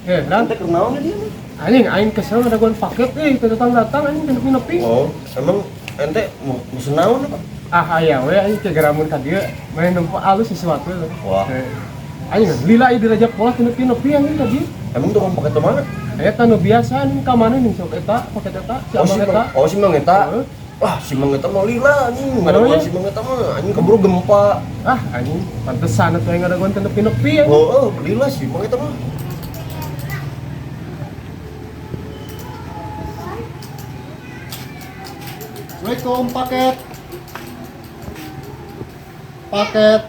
Eh, Ran. Ente keur naon dia mah? Anjing aing kesel ngadaguan paket euy, teu datang-datang anjing teu nepi-nepi. Oh, emang ente mau mesen naon apa? Ah aya we anjing teh geramun ka dieu, main nempo alus sesuatu. Wah. Eh, anjing lila ieu diraja pola teu nepi-nepi anjing tadi. Emang tukang paket ke mana? Eta nu biasa anjing ka mana nih sok eta paket eta si Oh, amang si eta. Mang, oh si Mang eta. Heeh. Wah, si Mang eta mah lila anjing. Oh, Ngadaguan iya? si Mang eta mah anjing keburu gempa. Ah anjing pantesan atuh aing ngadaguan teu nepi-nepi anjing. Oh, oh, lila si Mang eta mah. Assalamualaikum, paket. Paket.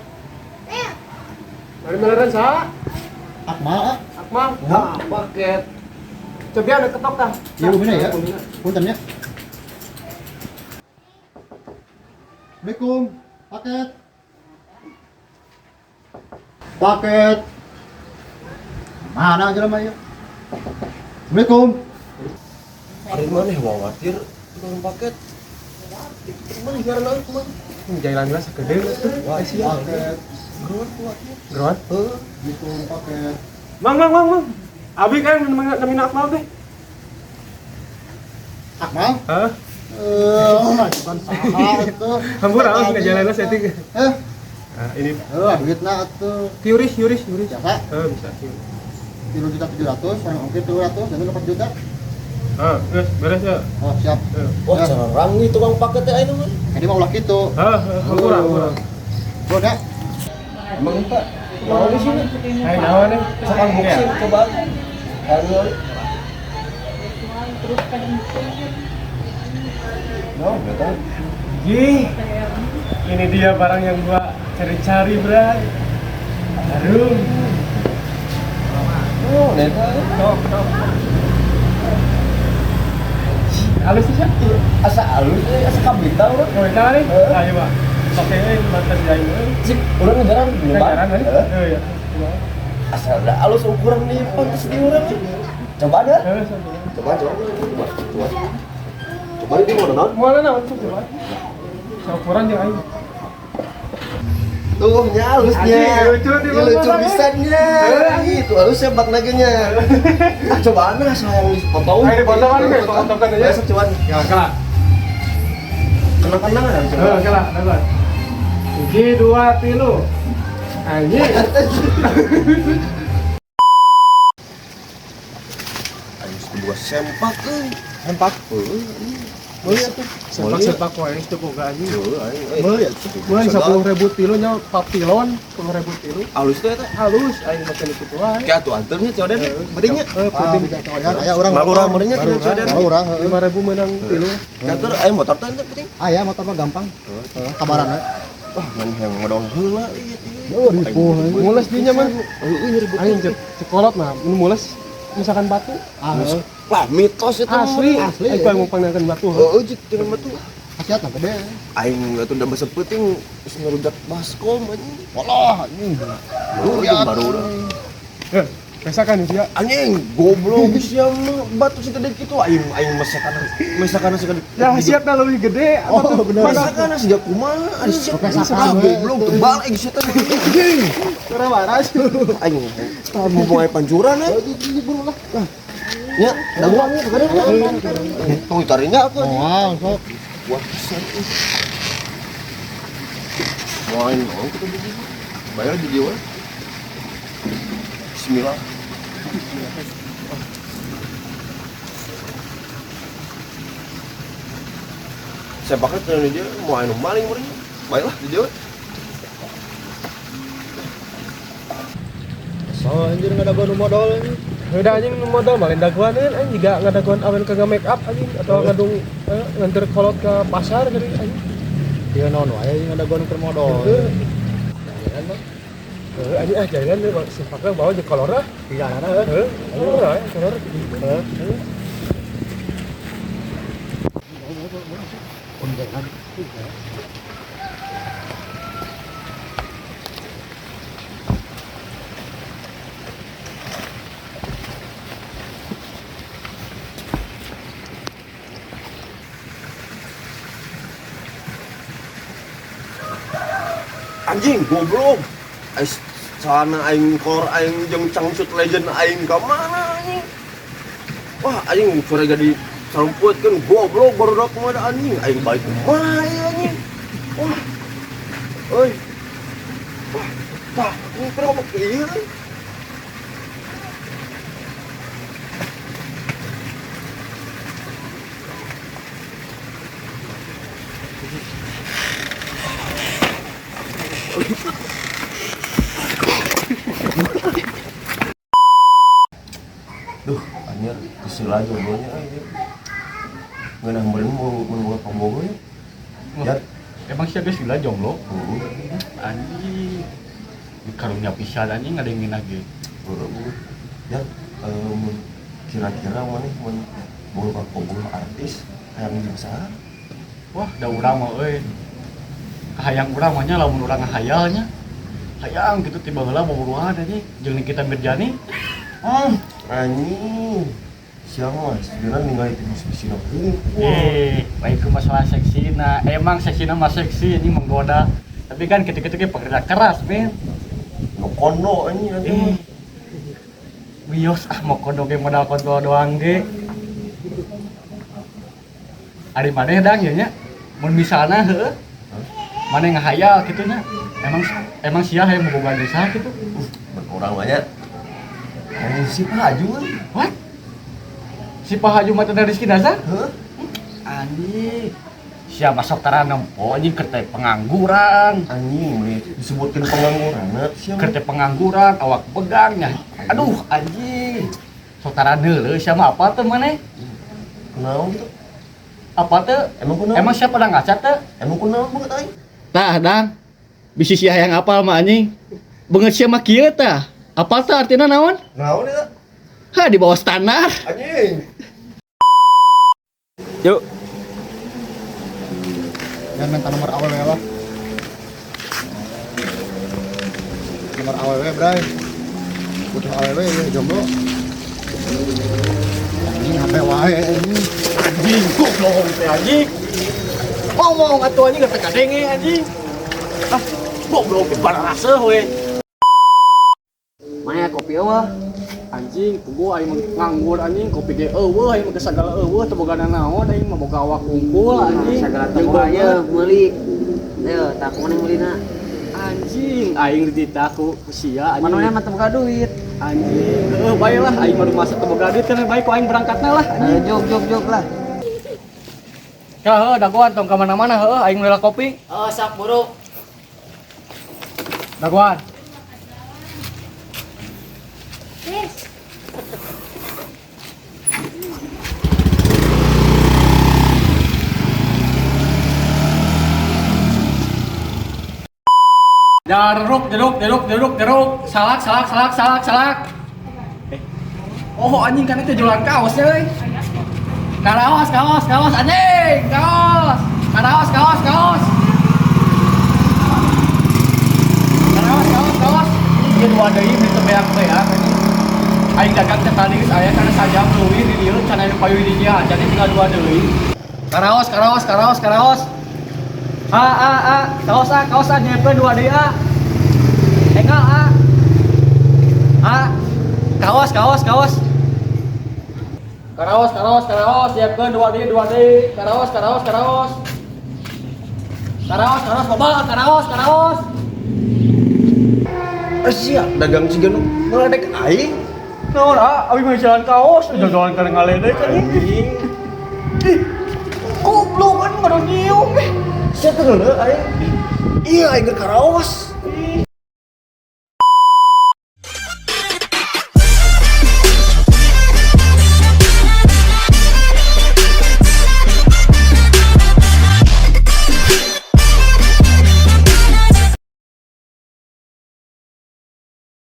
Mari meleran sa? Akmal, ah. Akmal. Nah, paket. Coba ada ketok tah. Iya, bumina ya. Punten ya. Assalamualaikum, paket. Paket. Mana aja namanya? Assalamualaikum. Ari maneh khawatir tukang paket. Mana ngaranna kumaha? Jalan lah sakedeung atuh. Wah, siap. Paket. Geruan khawatir. Geroan. Heuh. Assalamualaikum, paket. Mang mang mang mang. Abi kan namina Akmal teh. Akmal? Hah? Eh, bukan saha atuh. Hampura ah ngajalanna saeutik. Eh, Nah, ini eh, duitna atuh. Tiuris, yuris, yuris. Biasa. Eh, bisa tiuris. 3.700.000, orang ongkir 300, jadi 4 juta. Ah, geus beres ya. Oh, siap. Eh. Wah, Ya. carang nih tukang paket teh ayeuna mah. Ini mah ulah kitu. Ah, hampura, hampura. Bro, dah. Emang Pak, mau di sini? Hai, naon nih? Sok unboxing coba. Hayu. No, betul. Gih. Ini dia barang yang gua cari-cari, Bray. Harum. Oh, neta. Sok, sok. Halus sih, ya? Asa alus euy, asa kabita urang. Oh, eta nih. Heeh. Ayo, Pak. Oke, euy, mantan di aing euy. Cik, urang ngejaran nyoba. Jaran euy. Heeh. Heeh, ya. Asa ada alus ukuran nih pantes di urang. Coba dah. Heeh, sok. Coba, coba, coba, coba. Coba di mana naon? Moal naon sok coba. Saukuran jeung aing. Tuh, nya halusnya. Anjing, lucu di Ih, lucu mana, pisannya. Eh. Itu halusnya bak nagenya. Ah, cobaan lah sayang dipotong. Ayo dipotong kan, guys, potongkan aja. Besok cobaan. Ya, kalah. Kenang-kenang kan coba. Heeh, kalah, dapat. Hiji, dua, tilu. Anjing. Ayo sebuah sempak euy. Sempak. Heuh. Meuli atuh. Sempak-sempak wae geus teu boga anjing. Heuh, aing. euy. Meuli atuh. Meuli 10.000 tilu nya papilon 10.000 tilu. Alus tuh eta. Halus aing make nu kitu wae. Kayak atuh anternya coden. Beuringnya. Heeh, Ah, penting bisa coyan, aya urang. Malurah meureunnya tina coden. Malurah, heeh. 5.000 menang tilu. Kantor aing motor teh ente penting. Aya motor mah gampang. Heeh, kabaran we. Wah, ngan yang ngodong heula ieu. Oh, ripuh. Mules dinya mah. Heueuh nyeri beuteung. Aing cek cekolot mah nu mules misalkan batu. Ah, heeh. Wah, mitos itu Asli, Asli. Aing paling mau batu. Heueuh cik tina batu. Khasiatna gede. Aing atuh udah basa peuting geus ngerujak baskom anjing. Walah, anjing. Baru baru udah. Eh, besakan sia. Anjing, goblok sia mah batu segede kitu aing aing mesakana segede. Ya khasiatna lebih gede Oh, bener. Mesakana siga kumaha ari sia. Pesakan Ah, we. goblok tebal aing sia teh. Anjing. Ora waras. Aing tah mumpung aya pancuran eh. Buru lah. Nya, daguan nya kadang. Tong ditarinya aku anjing. Moal, sok. Wah, pisan ih. Main naon kita begini. Bayar di dia we. Bismillah. Saya pakai tuh dia mau anu maling meureun. Baiklah di dia we. So, anjir ngadaguan nu modal anjing. Udah anjing nu modal mah lain daguan aing juga ngadaguan awen ke make up anjing atau ngadung nganter kolot ke pasar geuning anjing. Ieu naon wae anjing ngadaguan keur modal. Heuh. Jalan mah. Heuh anjing ah jalan deh sempakna bawa jeung kolor ah. Iya, heuh. Heuh, kolor ah, kolor gitu. Heuh. Heuh. Anjing goblok. Ais celana aing kolor aing jeung cangcut legend aing ka mana? Wah, aing sore jadi sarumputkeun goblok barudak mah da anjing. Aing balik kumaha ieu anjing. Wah. Euy. Wah, tah, ini kenapa ieu euy? Duh, anjir, kesel aja jomblonya euy. Ngeunah meureun mau mun boga ya. Jar, Emang siapa sih lah jomblo? heeh. Anjing. Karunya pisan anjing ngadengin lagi. Heeh. Jar, mun kira-kira maneh mun boga kabogoh artis hayang jeung saha? Wah, da urang mah euy. Hayang urang mah nya lamun urang ngahayalnya. Hayang gitu tiba heula bobogohan anjing jeung Nikita Mirzani. Anjing. Siapa mah sebenarnya ningali ti bisi-bisina hungkul. Baik ke masalah seksi nah emang seksina mah seksi anjing menggoda. Tapi kan ketika-ketika pekerja keras, men. Nu kondo anjing anjing. Eh. Wios ah mau kondo ge modal kondo doang ge. Ari maneh dang ya nya. Mun misalna heueuh. Maneh ngahayal kitu nya. Emang emang sia hayang bobogohan jeung saha kitu? Mun urang mah nya. Anjing si Pak Haju euy. What? Si Pak Haju mah teh Rizky Nazar? Heuh. Anjing. Sia masuk tara nempo anjing keur teh pengangguran. Anjing meuli disebutkeun pengangguran sia. Keur teh pengangguran, awak begangnya. Aduh anjing. Sok tara neuleuh sia mah apa teh maneh? Kunaon gitu? Apa teh? Emang kunaon? Emang siapa pada ngaca teh? Emang kunaon banget aing? Tah, Dang. Bisi sia yang apal mah anjing. Beungeut sia mah kieu tah. Apal teh artina naon? Naon eta? Hah, di bawah standar. Anjing. Yuk. Jangan minta nomor AWW lah. Nomor AWW, Bray. Butuh AWW ya, jomblo. Anjing HP wae anjing. Anjing, goblok teh anjing. Ngomong atuh anjing geus teu kadenge anjing. Ah, goblok ge baraseuh we. Mana kopi eueuh? Anjing, puguh aing mah nganggur anjing, kopi ge eueuh aing mah geus sagala eueuh teu boga nanaon aing mah boga awak unggul anjing. Sagala Jeung toko beungeut. aya meuli. Teu, tak mana meulina. Anjing, aing dititah ku sia anjing. Manehna mah teu boga duit. Anjing, heueuh bae lah aing mah rumah teu boga duit kan bae ku aing berangkatna lah anjing. Jog jog jog lah. Ya heueuh dagoan tong ka mana-mana heueuh aing meuli kopi. Oh, sak buru. Dagoan. Jeruk, jeruk, jeruk, jeruk, jeruk, salak, salak, salak, salak, salak. Eh. Oh anjing kan itu jualan kaos ya, euy. Karaos, kaos, kaos, anjing, kaos. Karaos, kaos, kaos. Karaos, kaos, kaos. Ieu dua deui beli teu beak-beak anjing. Aing dagang teh tadi geus aya kana sajam leuwih di dieu can aya nu payu di dieu jadi tinggal dua deui. Karaos, karaos, karaos, karaos. A a a, kaos a, kaos a nyepe dua deui a. Enggak a. A. Kaos, kaos, kaos. Karaos, karaos, karaos, nyepe dua deui, dua deui. Karaos, karaos, karaos. Karaos, karaos, boba, karaos, karaos. Sia dagang siga nu ngaledek aing. Naon ah, abi mah jalan kaos, jalan kana ngaledek anjing. Anjing. Ih, goblok kan baru nyium eh. Sia teu ngeuleuh aing. Iya aing keur karaos.